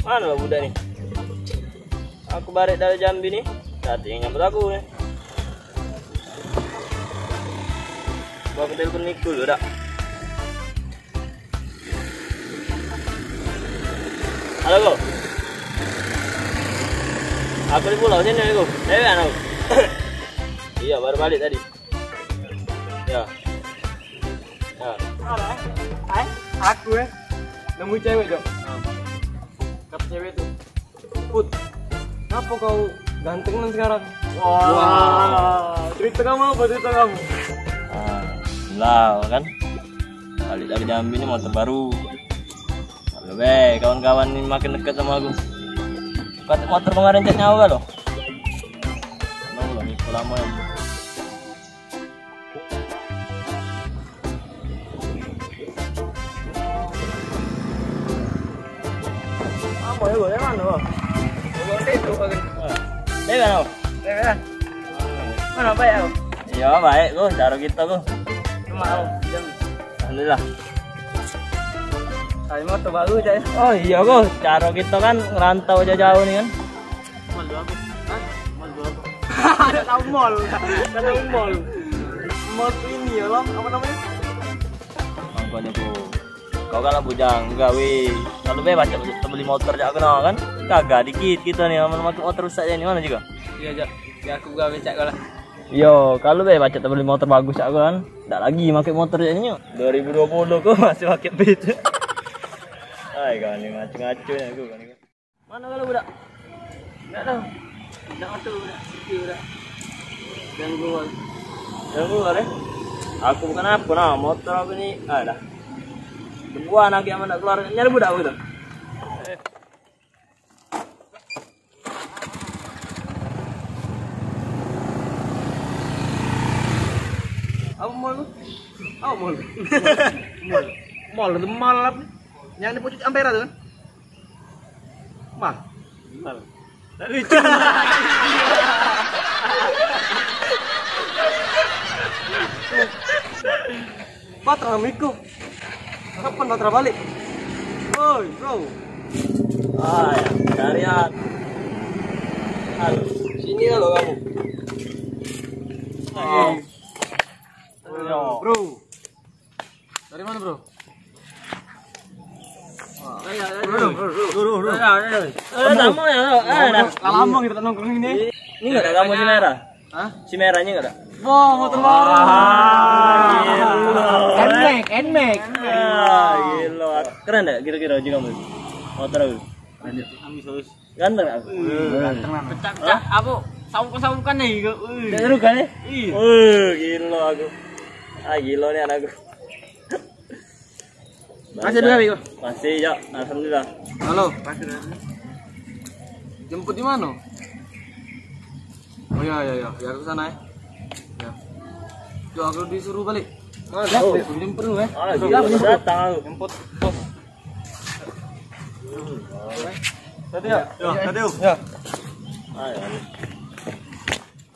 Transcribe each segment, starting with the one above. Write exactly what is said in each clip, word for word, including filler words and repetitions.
Mano lah budak ni? Aku barek dari Jambi ni, dak ado yang nyambut aku ni. Gua ke telepon Niko dulu dak. Halo, Go. Aku di pulau sini, Go. Dewean aku. Iya, baru balik tadi. Ya. Ya. Hai, aku eh. Nemu cewek, Jok. Kata cewek tuh, "Put, kenapa kau ganteng sekarang?" Wah. Cerita kamu apa, cerita kamu? Ah, lah kan. Balik dari Jambi ni motor baru. Halo, weh, kawan-kawan ni makin dekat sama aku. Kata motor kemarin cek nyawa loh. Kenapa loh, Niko lama ya? Apa ya, Bang? Yang mana, Bang? Bang, itu, Bang. Eh, Bang. Eh, Bang. Mana, baik, Bang? Iya, baik, Bang. Caro kita, Bang. Cuma, Bang, jam. Alhamdulillah. Saya motor baru, Cak. Oh, iya, Bang. Caro kita kan ngerantau jauh-jauh ni kan. Mall tu apa? Hah? Mall tu apa? Dak tahu mall. Dak tahu mall. Mall tu ini ya, Long. Apa namanya? Makanya ku, kau kan lah bujang gawe. Kalu be pacak tebeli motor cak kena kan? Kagak dikit kita ni, amun make motor rusak jadi mano juga? Iya, Jak. Ya aku gawe cak kau lah. Yo, kalu be pacak tebeli motor bagus cak kau kan? Dak lagi make motor cak ni. Dua ribu dua puluh kau masih make Beat. Ai, kau ni ngaco-ngaco ni aku, kau ni. Mano kalu budak? Dak tahu. Dak masuk budak. Sepi budak. Ganggu wang. Ganggu wang, eh? Aku bukan apa nah, motor aku ni, ah, dah. Tungguan aku yang nak keluar nyari budak aku tu. Apa mall tu? Apa mall? Mall. Mall tu mall apa? Yang di pucuk Ampera tu kan? Mal. Mal. Tak lucu. Patra Miko. Kapan Patra balik? Oi, bro. Ah, ya, carian. Halo, sini lo kamu. Ah. Bro. Dari mana, bro? Bro, bro, bro, bro, bro. Eh, lama ya, lo. Eh, dah. Lama kita nongkrong ini. Ini enggak ada kamu si merah? Hah? Si merahnya enggak ada? Wah, motor baru. Wah, gila. Nmax, Nmax. Ah, gila. Keren dah kira-kira juga kamu. Motor aku. Lanjut. Ambisius. Ganteng aku. Wih, ganteng lah. Pecah-pecah apa? Saung-saungkan nih, gua. Wih. Dak seru kan, eh? Iya. Wih, gila aku. Ah, gila nih anakku. Masih dua hari, gua. Masih, ya. Alhamdulillah. Halo. Jemput di mana? Oh ya, ya, ya. Ya, aku sana ya. Ya. Yo, aku disuruh balik. Mana? Ya, aku jemput dulu ya. Ah, gila, datang aku. Jemput, bos. Tadi ya? Ya, tadi ya. Ayo.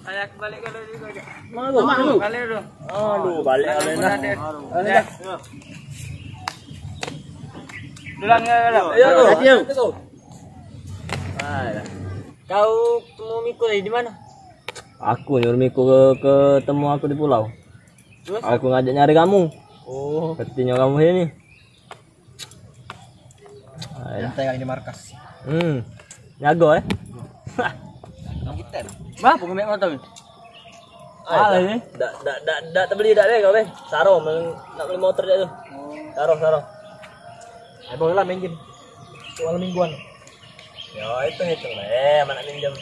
Saya balik dulu juga, Cak. Mana lu? Balik dulu. Aduh, balik kali nah. Balik. Duluan ya, ya. Ayo, ayo. Ayo. Ayo. Kau ketemu Miko tadi di mana? Aku nyuruh Miko ke, ketemu aku di pulau. Terus? Aku ngajak nyari kamu. Oh. Katanya kamu sini. Ayo. Santai kali di markas. Hmm. Nyago, eh? Nang kita. Bah, pengemek motor. Alah, eh. Dak, dak, dak, dak tebeli dak be kau be. Saro men-, nak beli motor cak tu. Saro, saro. Eh, boleh lah minjem. Untuk malam mingguan. Yo, itu hitung lah. Eh, mana minjem?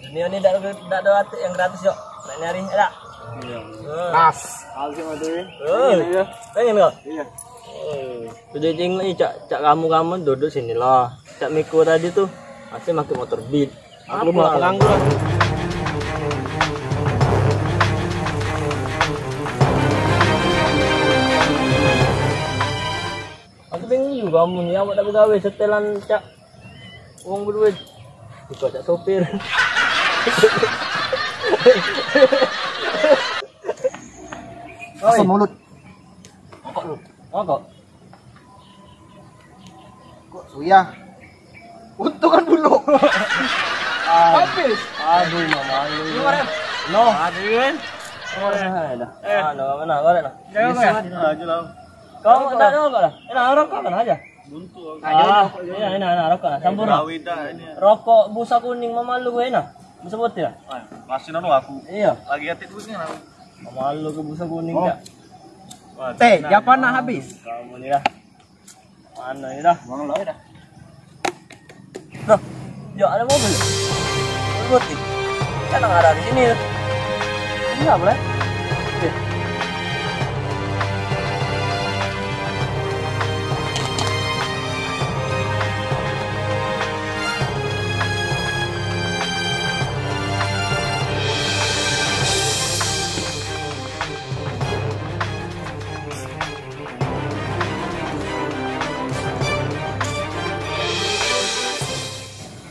Dunia ni dak, dak ada atik yang gratis, yok. Nak nyari, ya dak? Iya. Eh. Pas. Alsik madu ni. Eh. Iya. Pengen kau? Iya. Eh. Sudah jing ni, cak, cak kamu, kamu duduk sini lah. Cak Miko tadi tu, masih pakai motor Beat. Aku mah pengangguran. Aku bingung juga kamu ni, awak dak begawe setelan cak wong beduit. Juga cak sopir. Oi. Asam mulut. Rokok lu. Rokok. Kok suyah? Untung kan buluk. Habis. Aduh, mama lu. Lu kemarin? No. Aduh, kan? Eh, dah. Eh. Ah, dah, mana? Mana? Jangan, Bang. Biasa aja lah. Kau tak ada apa lah? Enak rokok kan aja? Buntu. Ah, ini, ini, ini rokok lah. Campur lah. Gawe dah ini. Rokok busa kuning mama lu gue nah. Busa putih lah. Ah, masih nanu aku. Iya. Lagi hati duitnya aku. Mama lu ke busa kuning dah. Teh, siapa nak habis? Kamu ni dah. Mana ni dah? Buang lah dah. Loh, ya ada mobil. Mobil putih. Kan ada di sini. Ini apa lah? Oke.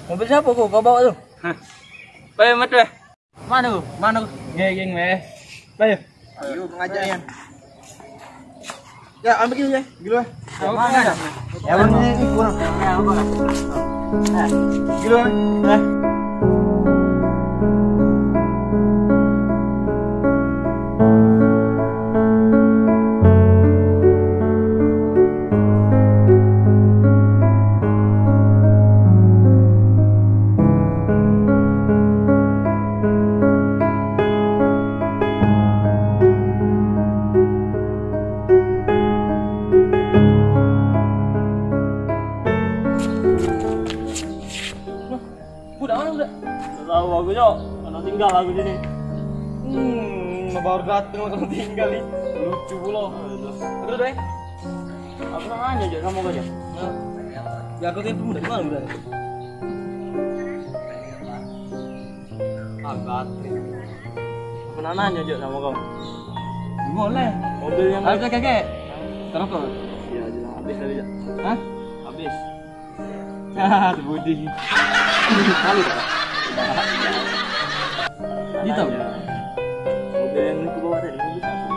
Mobil siapa kau, kau bawa tu? Hah. Baik, mat weh. Mana tu? Mana tu? Geng, geng weh. Baik. Ayo, pengajian. Ya, ambil dulu ya. Dulu ya. Mana? Ya, ini kurang. Ya, apa? Nah, dulu ya. Nah. Budak mana budak? Tak tahu aku, Cok. Kena tinggal aku sini. Hmm, baru dateng kena tinggal ni. Lucu pula. Terus deh. Aku nak nanya je sama kau je. Ya, aku telepon dari mana budak? Ah, baterai. Aku nak nanya je sama kau. Boleh. Mobil yang ada kakek. Kenapa? Ya, jelas habis tadi, Cok. Hah? Habis. Ah, terbudi. Tahu tak? Dia tahu. Mobil yang aku bawa tadi, mobil siapa?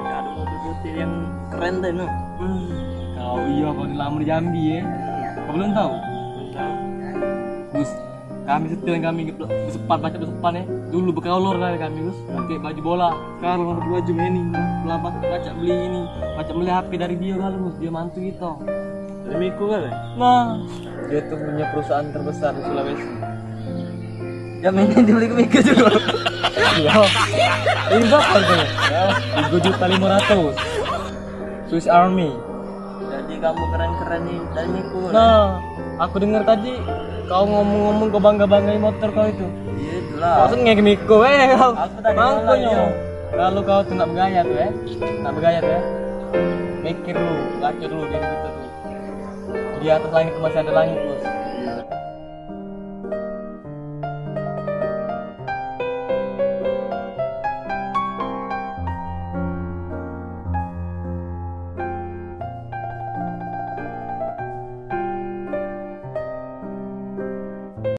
Ada mobil putih yang keren tadi, no. Hmm. Kau iya, kau ni lama di Jambi, ya? Kau belum tahu? Belum tahu. Gus, kami setir, kami besepat, pacak besepat, ya. Dulu bekolor kami, kami, Gus. Pakai baju bola. Sekarang baju ini, belum pacak beli ini. Pacak beli H P dari dia, kalau, Gus. Dia mantu kita. Dari Miko kan? Nah, dia tuh punya perusahaan terbesar di Sulawesi. Ya, ini dibeli ke Miko juga. Iya. Ini berapa harganya? Tiga juta lima ratus. Swiss Army. Jadi kamu keren-keren nih dari Miko. Nah, aku dengar tadi kau ngomong-ngomong, kau bangga-banggai motor kau itu. Iya, jelas. Maksudnya ke Miko, eh, kau. Aku tadi Makanya, kalau kau tuh nak bergaya tuh, eh. Nak bergaya tuh, eh. Mikir dulu, baca dulu diri kita tuh. Di atas langit tuh masih ada langit, Bos.